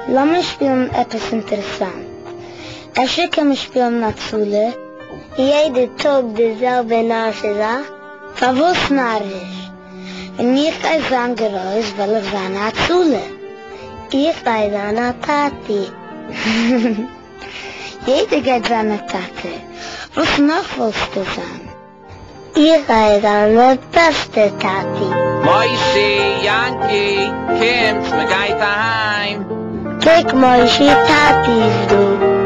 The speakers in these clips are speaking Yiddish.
לאמיר שפילן עפעס אינטערעסאנט. אפשר קען מען שפילן הצלה? יעדע טאג די זעלבע נארישע זאך? פארוואס נאריש? ווען איך גיי זיין גרויס וועל איך זיין א הצלה. איך גיי זיין א טאטי. יעדער גייט זיין א טאטע. וואס נאך ווילסטו זיין? איך גיי זיין דער בעסטער טאטי. מוישי, יענקי, קומטס מ'גייט אהיים. קוק מוישי טאטי איז דא.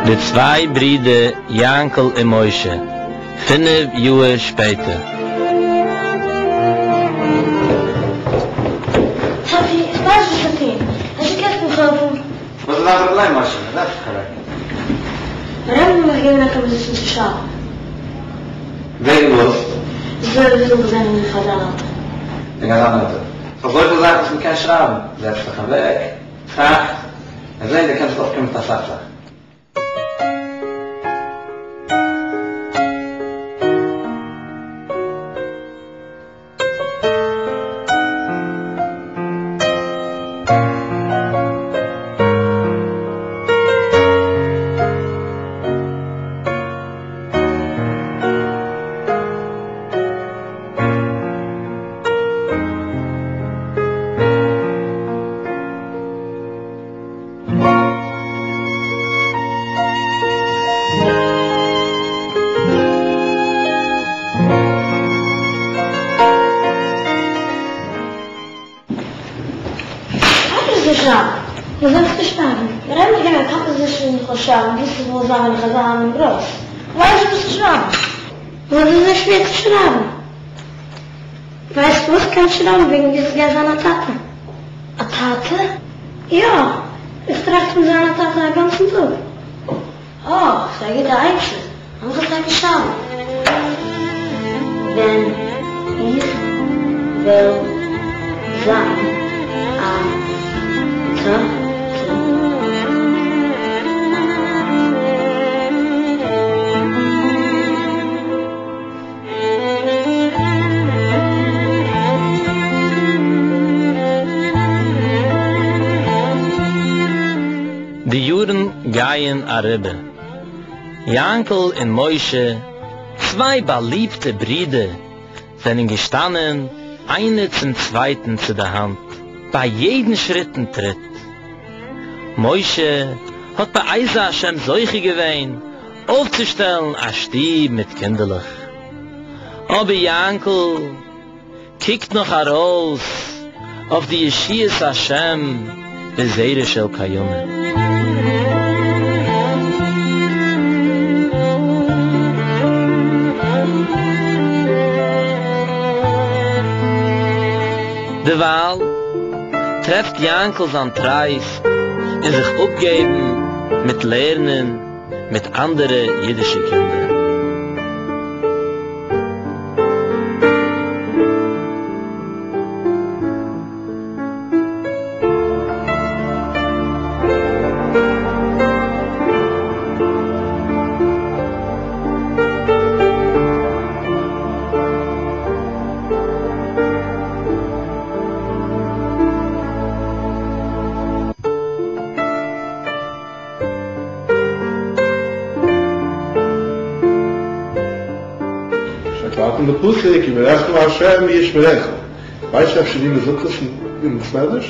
די צוויי ברידער יענקל און משה. פינף יאהר שפעטער. טאטי, איך ווייס וואס צו טון. אפשר קענסטו מיך העלפן? וואס איז דיין פראבלעם משה? זעץ זיך אוועק. דער רבי האט מיך געגעבן א קאמפאזישן צו שרייבן. וועגן וואס? וויאזוי איך זאל זיך זען ווען איך וועל זיין עלטער. ווען גייסט זיין עלטער? ס'איז אזויפיל זאכן וואס מ'קען שרייבן. זעץ דיך אוועק, טראכט, וועסט זען דו קענסט אויפקומען מיט אסאך זאכן. ווייסט וואס? קענסט שרייבן וועגן ווי ס'גייט זיין א טאטע. א טאטע? יא! איך טראכט פון זיין א טאטע א גאנצן טאג. אה, ס'איז א גוטע עצה. לאמיך עס טאקע שרייבן. ווען איך וועל זיין א טאטע. די יארן גייען אריבער. יענקל און משה, צוויי באליבטע ברידער, זענען געשטאנען איינער צום צווייטן צו די האנט ביי יעדן שריט און טריט. משה האט בעזר השם זוכה געווען אויפצושטעלן א שטוב מיט קינדערלעך. אבער יענקל קוקט נאך ארויס אויף די ישועת השם בזרע של קיימא. דערווייל טרעפט יענקל זיין טרייסט אין זיך אפגעבן מיט לערנען מיט אנדערע אידישע קינדער. שטייט דארט אין די פסוק יברכך ה' וישמרך, ווייסט אפשר ווי מ'זאגט עס אין בית מדרש?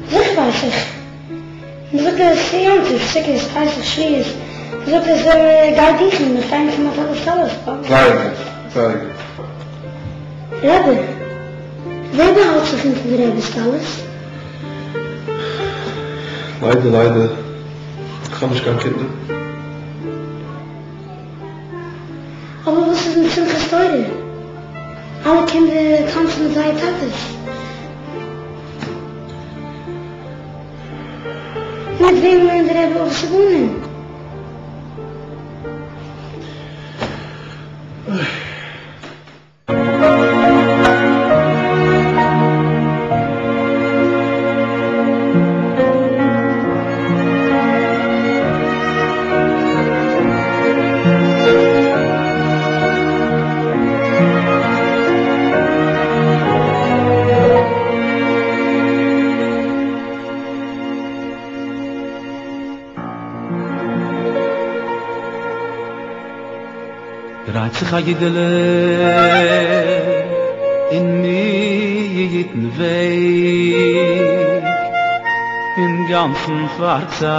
זיכער ווייס איך. מ'זאגט עס יום טוב, סוכות, פסח, שבועות, מ'זאגט עס ווען מ'גייט דוכנ'ען, איך גיי מיט מיין טאטע'ס טלית. זייער גוט, זייער גוט. רבי, ווער באהאלט זיך אונטער די רבי'ס טלית? ליידער ליידער, איך האב נישט קיין קינדער. אבער וואס איז מיט שמחת תורה? אלע קינדער טאנצן מיט זייער טאטעס. מיט וועם לערנט די רבי אבות ובנים? דרייט זיך א אידעלע אינמיטן וועג, אינגאנצן פארצאגט,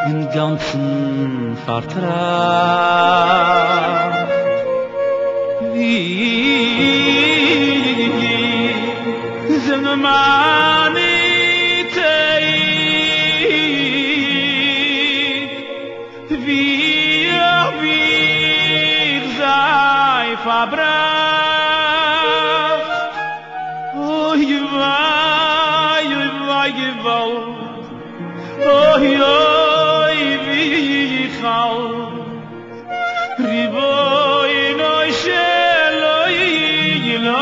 אינגאנצן פארטראכט, ווי זענען מיינע טעג? ווי האב איך זיי פארבראכט? אוי וויי אוי וויי געוואלד, אוי אוי ווי איך האלט, רבונו של עולם,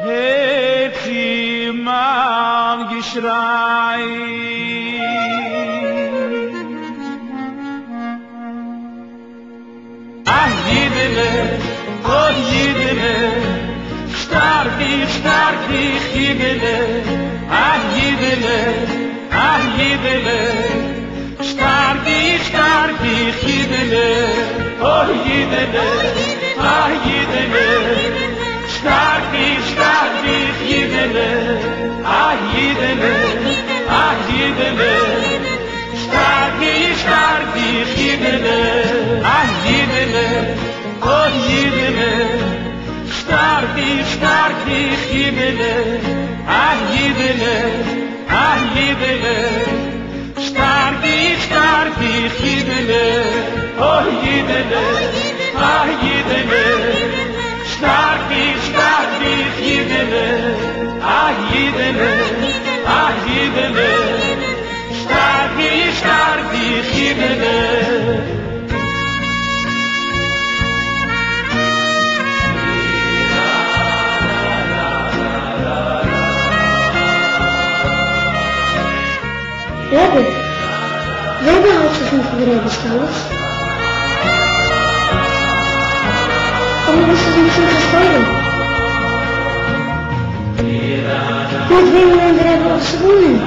הער צו מיין געשריי. א יידעלע, אוי יידעלע, שטארק דיך, שטארק דיך, יידעלע, א יידעלע, א יידעלע, שטארק דיך, שטארק דיך, יידעלע, אוי יידעלע, א יידעלע, שטארק דיך, שטארק דיך, יידעלע, א יידעלע, א יידעלע, שטארק דיך, שטארק דיך, יידעלע, א יידעלע, אוי יידעלע, שטארק דיך, שטארק דיך, יידעלע, א יידעלע, א יידעלע, שטארק דיך, שטארק דיך, יידעלע, אוי יידעלע, א יידעלע, שטארק דיך, שטארק דיך, יידעלע, א יידעלע, א יידעלע, שטארק דיך, שטארק דיך, יידעלע. רבי, ווער באהאלט זיך אונטער די רבי'ס טלית? אבער וואס איז מיט שמחת תורה? מיט וועמען לערנט דער רבי אבות ובנים?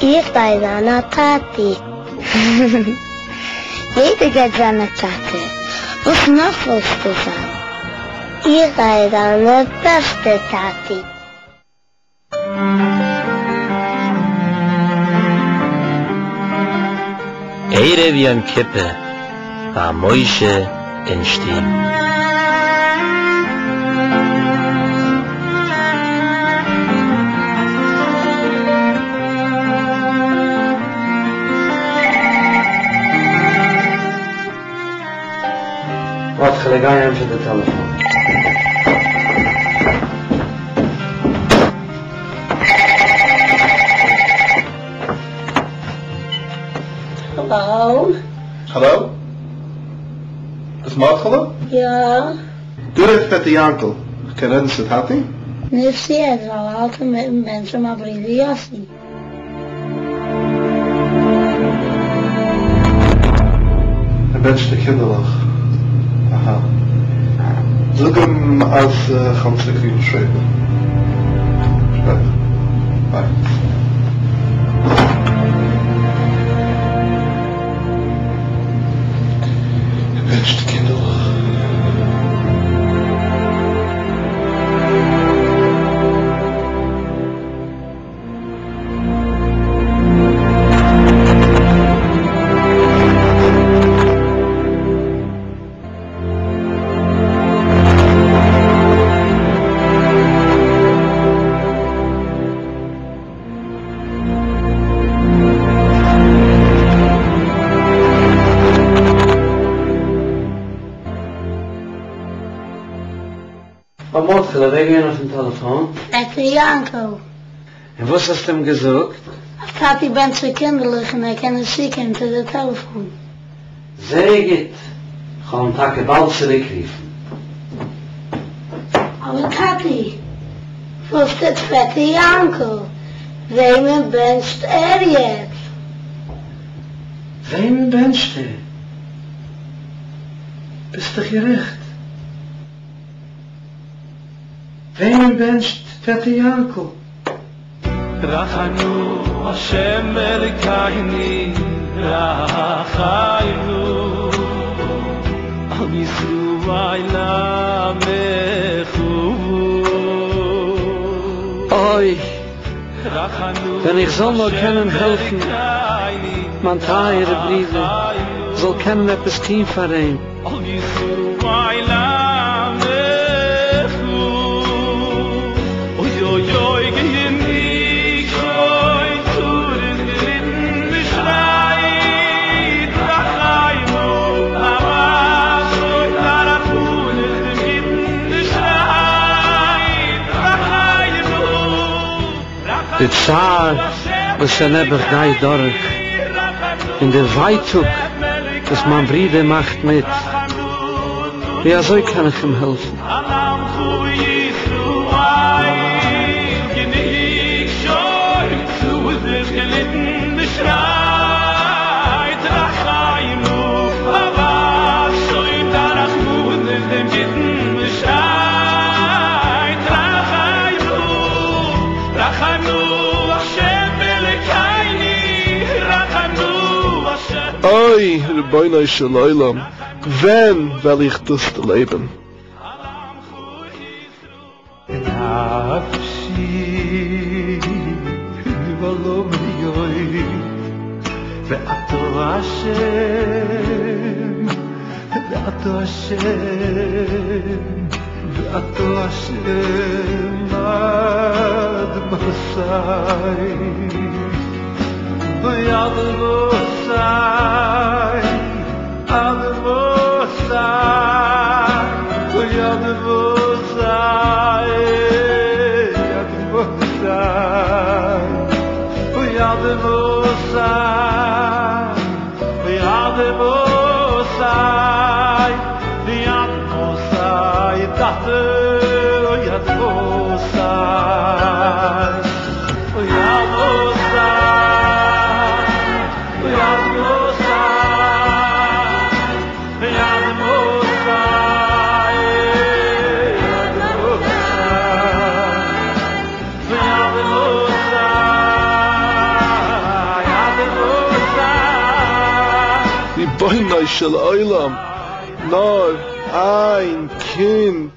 איך גיי זיין א טאטי. יעדער גייט זיין א טאטע, וואס נאך ווילסטו זיין? איך גיי זיין דער בעסטער טאטי. ערב יום כיפור ביי משה אין שטוב. מרדכי'לע גיי ענטפער די טעלעפאן. האלאו? האלאו? דאס מרדכי'לע? יא? דא רעדט פעטער יענקל, כ'קען רעדן צו טאטי? נישט יעצט ווייל האלט אינמיטן בענטשן מיין ברודער יאסי. ער בענטשט די קינדערלעך. אהא. זאג אים אז כ'וועל אים צוריק רופן שפעטער. שפעטער. ביי. ער בענטשט די קינדערלעך. אה, מרדכי'לע, ווער געווען אויפן טעלעפאן? פעטער יענקל. און וואס האסטו אים געזאגט? אז טאטי בענטשט די קינדערלעך און ער קען נישט צוקומען צו די טעלעפאן. זייער גוט, כ'וועל אים טאקע באלד צוריקרופן. אבער טאטי, וואס טוט פעטער יענקל? וועמען בענטשט ער יעצט? וועמען בענטשט ער? ביסט דאך גערעכט. וועמען בענטשט פעטער יענקל? רחמנו השם אלקינו רחמנו על ישראל עמך אוי, ווען איך זאל נאר קענען העלפן מיין טייערע ברודער זאל קענען עפעס טון פאר אים. על ישראל עמך אוי אוי אוי גענוג שוין צרות געליטן מ'שרייט רחמנו אבער שוין רחמנות דעם גוטן מ'שרייט רחמנו די צער וואס ער נעבעך גייט דורך, און די ווייטאג וואס מיין ברודער מאכט מיט, ווי אזוי קען איך אים העלפן? אוי רבונו של עולם, ווען וועל איך דאס דערלעבן? נפשי נבהלה מאוד ואתה השם ואתה השם ואתה השם עד מתי עד מתי עד מתי עד מתי עד מתי עד מתי עד מתי עד מתי טאטע עד מתי עד מתי עד מתי עד מתי עד מתי עד מתי עד מתי רבונו של עולם, נאר איין קינד.